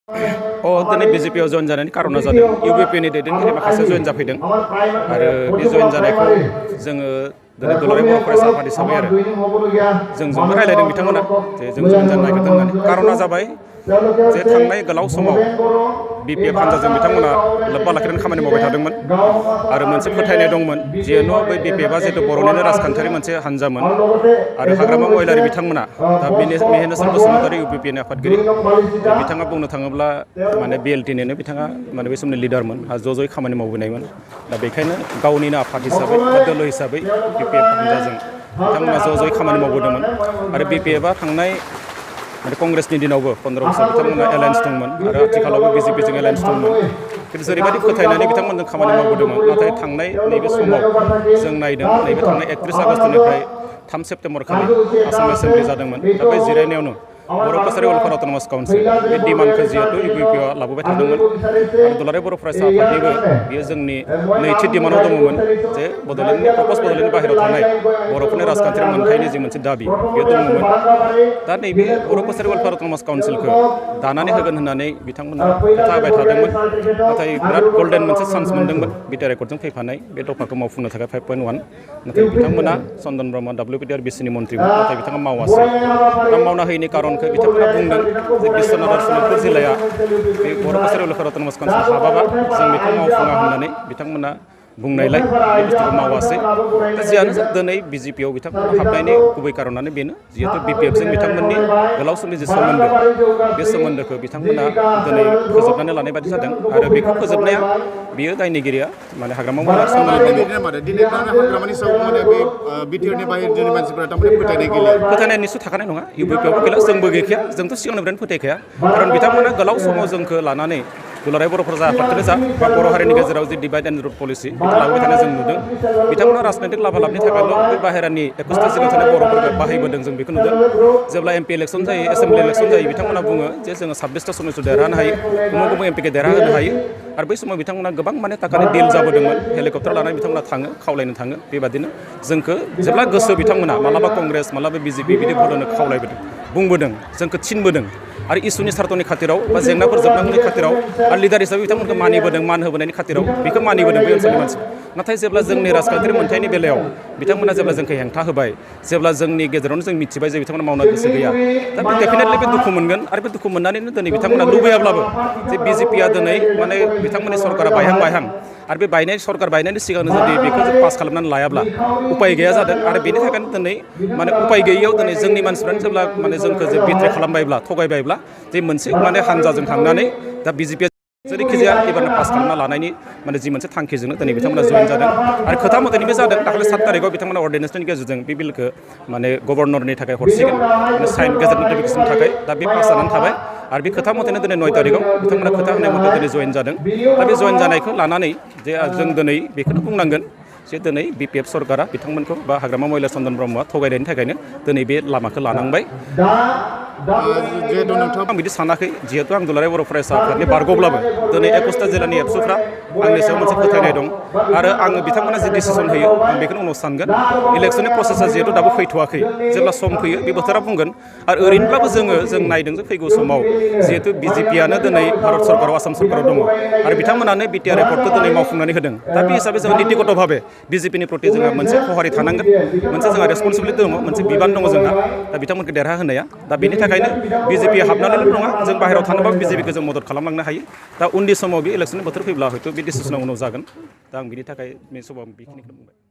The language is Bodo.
दिनै बिजेपिआव जइन जानायनि कारना जादों इउबिपिनि दैदेनगिरि माखासे जइन जाफैदों आरो बे जइन जानायखौ जोङो दिनै दुलाराय बर' फरायसा आफाद हिसाबै आरो जोंजोंबो रायलायदों बिथांमोना जे जों जइन जानो नागिरदों होननानै कारना जाबाय जे थांनाय गोलाव समाव बिपिएफ हान्जाजों बिथांमोना लोब्बा लाखिनानै खामानि मावबाय थादोंमोन आरो मोनसे फोथायनाय दंमोन जिहेतु बै बिपिएफआ जिहेतु बर'निनो राजखान्थियारि मोनसे हान्जामोन आरो हाग्रामा महिलारि बिथांमोना दा मेहेनेश्वर बसुमतारी इउबिपिनि आफादगिरि बिथाङा बुंनो थाङोब्ला माने बिएलटिनिनो बिथाङा माने बे समनि लिडारमोन ज' ज'यै खामानि मावबोनायमोन दा बेखायनो गावनिनो आफाद हिसाबै बा दोलो हिसाबै बिपिएफ हान्जाजों बिथांमोना ज' ज'यै खामानि मावबोदोंमोन आरो बिपिएफआ थांनाय माने कंग्रेसनि दिनावबो 15 बोसोर बिथांमोना एलायन्स दंमोन आरो आथिखालावबो बिजेपिजों एलायन्स दंमोन खिन्थु जेरैबायदि फोथायनानै बिथांमोनजों खामानि मावबोदोंमोन नाथाय थांनाय नैबे समाव जों नायदों नैबे थांनाय 31 आगस्टनिफ्राय 3 सेप्तेम्बर खालि आसाम एसेम्ब्लि जादोंमोन दा बे जिरायनायावनो बर' कसारि वेलफेयार अट'नमास काउन्सिल बे डिमान्डखौ जिहेतु इउबिपिआ लाबोबाय थादोंमोन आरो दुलाराय बर' फरायसा आफादनिबो बेयो जोंनि नैथि डिमान्डआव दङमोन जे बड'लेण्डनि बाहेरायाव थानाय बर'फोरनि राजखान्थियारि मोनथायनि जि मोनसे दाबि बेयो दङमोन दा नैबे बर' कसारि वेलफेयार अट'नमास काउन्सिलखौ दानानै होगोन होननानै बिथांमोना खोथा होबाय थादोंमोन नाथाय बिराद गल्डेन मोनसे चान्स मोनदोंमोन बिटिआर रेकर्डजों फैफानाय बे दफाखौ मावफुंनो थाखाय 5.1 नाथाय बिथांमोना चन्दन ब्रह्म WPTR बिसिनि मन्थ्रिमोन नाथाय बिथाङा मावासै दा मावना होयैनि कारनखौ बिथांमोना बुंदों जे बिश्वनाथ आरो सनितपुर जिल्लाया बे बर' कसारि वेलफेयार अट'नमास काउन्सिल हाबाबा जों बेखौ मावफुङा होननानै बिथांमोना बुंनायलाय बे बुस्थुखौ मावासै दा जियानो जा दिनै बिजेपिआव बिथांमोना हाबनायनि गुबै कारनानो बेनो जिहेतु बिपिएफजों बिथांमोननि गोलाव समनि जे सोमोन्दो बे सोमोन्दोखौ बिथांमोना दिनै फोजोबनानै लानाय बायदि जादों आरो बेखौ फोजोबनाया बियो दायनिगिरिया माने हाग्रामा महिला फोथायनाय निस्सय थाखानाय नङा इउबिपिआवबो गैला जोंबो गैखाया जोंथ' सिगांनिफ्रायनो फोथायखाया खारन बिथांमोना गोलाव समाव जोंखौ लानानै दुलाराय बर' फरायसा आफादखौनो जा बा बर' हारिनि गेजेराव जि डिभाइड एन्ड रुल पलिसि बेखौ लाबोबाय थानाय जों नुदों बिथांमोना राजनैतिक लाभालाबनि थाखायल' बे बाहेरानि 21 जिल्लायाव थानाय बर'फोरखौ बाहायबोदों जों बेखौ नुदों जेब्ला एमपि इलेक्सन जायो एसेम्ब्लि इलेक्सन जायो बिथांमोना बुङो जे जोङो 26टा सदस्य देरहानो हायो गुबुन एमपिखौ देरहाहोनो हायो आरो बै समाव बिथांमोना गोबां माने थाखानि डिल जाबोदोंमोन हेलिकप्टार लानानै बिथांमोना थाङो खावलायनो थाङो बेबादिनो जोंखौ जेब्ला गोसो बिथांमोना मालाबा कंग्रेस मालाबा बिजेपि बिदि भट होनो खावलायबोदों बुंबोदों जोंखौ थिनबोदों आरो इसुनि सार्थनि खाथिराव बा जेंनाफोर जोबनांगौनि खाथिराव आरो लिडार हिसाबै बिथांमोनखौ मानिबोदों मान होबोनायनि खाथिराव बेखौ मानिबोदों बै ओनसोलनि मानसि नाथाय जेब्ला जोंनि राजखान्थियारि मोनथायनि बेलायाव बिथांमोना जेब्ला जोंखौ हेंथा होबाय जेब्ला जोंनि गेजेरावनो जों मिथिबाय जे बिथांमोना मावनो गोसो गैया दा बे डेफिनेटलि बे दुखु मोनगोन आरो बे दुखु मोननानैनो दिनै बिथांमोना लुबैयाब्लाबो जे बिजेपिआ दिनै माने बिथांमोननि सरकारा बायहां आरो बे सरकार बायनायनि सिगांनो जुदि बेखौ जों पास खालामनानै लायाब्ला उपाय गैया जादों आरो बेनि थाखायनो दिनै माने उपाय गैयैयाव दिनै जोंनि मानसिफ्रानो जेब्ला माने जोंखौ जे बिट्रे खालामबायब्ला थगायबायब्ला जे मोनसे माने हानजाजों थांनानै दा बिजेपिआ जेरैखिजाया एबारनो पास खालामना लानायनि माने जि मोनसे थांखिजोंनो दिनै बिथांमोना जइन जादों आरो खोथा मथेनिबो जादों दाखालि 7 तारिखआव बिथांमोना अर्डिनेन्सनि गेजेरजों बे बिलखौ माने गभर्नरनि थाखाय हरसिगोन माने साइन गेजेट नटिफिकेसननि थाखाय दा बे पास जानानै थाबाय आरो बे खोथा मथेनो दिनै 9 तारिखआव बिथांमोना खोथा होनाय मथे दिनै जइन जादों दा बे जइन जानायखौ लानानै जे जों दिनै बेखौनो बुंनांगोन जे दिनै बिपिएफ सरकारा बिथांमोनखौ बा हाग्रामा महिला चन्दन ब्रह्मआ थगायनायनि थाखायनो दिनै बे लामाखौ लानांबाय जिहेतु नोंथाङा आं बिदि सानाखै जिहेतु आं दुलाराय बर' फरायसा आफादनि बारग'ब्लाबो दिनै 21टा जिल्लानि एबसुफ्रा आंनि सायाव मोनसे फोथायनाय दं आरो आङो बिथांमोना जि डिसिसन होयो आं बेखौनो उनाव सानगोन इलेक्सननि प्रसेसा जिहेतु दाबो फैथ'वाखै जेब्ला सम फैयो बे बोथोरा बुंगोन आरो ओरैनोब्लाबो जों नायदों जे फैगौ समाव जिहेतु बिजेपिआनो दिनै भारत सरकाराव आसाम सरकाराव दङ आरो बिथांमोनानो बिटिआर रेकर्डखौ दिनै मावफुंनानै होदों दा बे हिसाबै जों नितिगतभाबे बिजेपिनि प्रति जोंहा मोनसे खहारि थानांगोन मोनसे जोंहा रेसपन्सिबिलिटि दङ मोनसे बिबान दङ जोंहा दा बिथांमोनखौ देरहा होनाया दा बेनि थाखायनो बिजेपि हाबनानैल' नङा जों बाहेरायाव थानोबाबो बिजेपिखौ जों मदद खालामलांनो हायो दा उननि समाव बे इलेक्सननि बोथोर फैब्ला हयथ' बे डिसिसना उनाव जागोन दा आं बिनि थाखाय बे समाव बेखिनिखौ बुंबाय